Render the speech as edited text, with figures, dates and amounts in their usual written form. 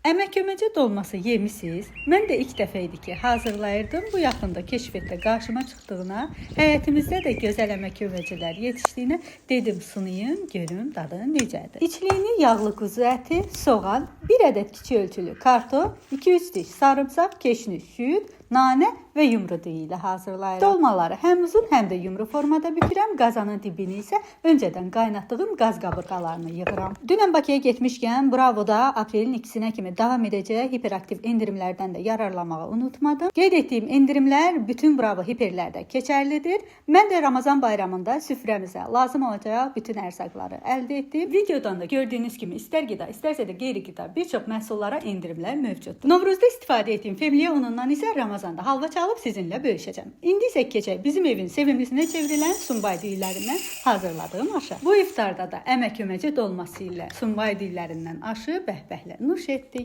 Əmək-köməcə dolması yemisiz? Mən də ilk dəfə idi ki, hazırlayırdım. Bu yaxında keşfiyyətdə qarşıma çıxdığına, həyətimizdə də gözəl əmək-köməcələr yetişdiyinə dedim sınayım, görüm dadı necədir. İçliyini yağlı quzu əti, soğan, 1 ədəd kiçik ölçülü kartof, 2-3 diş sarımsaq, keşniş, süd, nanə və yumru düyü ilə hazırlayıram. Dolmaları həm uzun, həm də yumru formada bükürəm. Qazanın dibini isə öncədən qaynatdığım qaz qabırğalarını yığıram. Dünən Bakıya getmişkən Bravoda aprelin 2-sinə kimi davam edəcək hiperaktiv endirimlərdən də yararlanmağı unutmadım. Qeyd etdiyim endirimlər bütün Bravo hiperlərdə keçərlidir. Mən də Ramazan bayramında süfrəmizə lazım olacaq bütün ərzaqları əldə etdim. Videodan da gördüyünüz kimi istər qida, istərsə də qeyri-qida bir çox məhsullara endirimlər mövcuddur. Novruzda istifadə etdiyim femliyə unundan isə Ramazanda halva çalıb sizinlə bölüşəcəm. İndi isə keçək bizim evin sevimlisinə çevrilən sumbay düyülərindən hazırladığım aşa. Bu iftarda da əmək-köməcə dolması ilə sumbay düyülərindən aşı bəhbəhlə nuş etdik.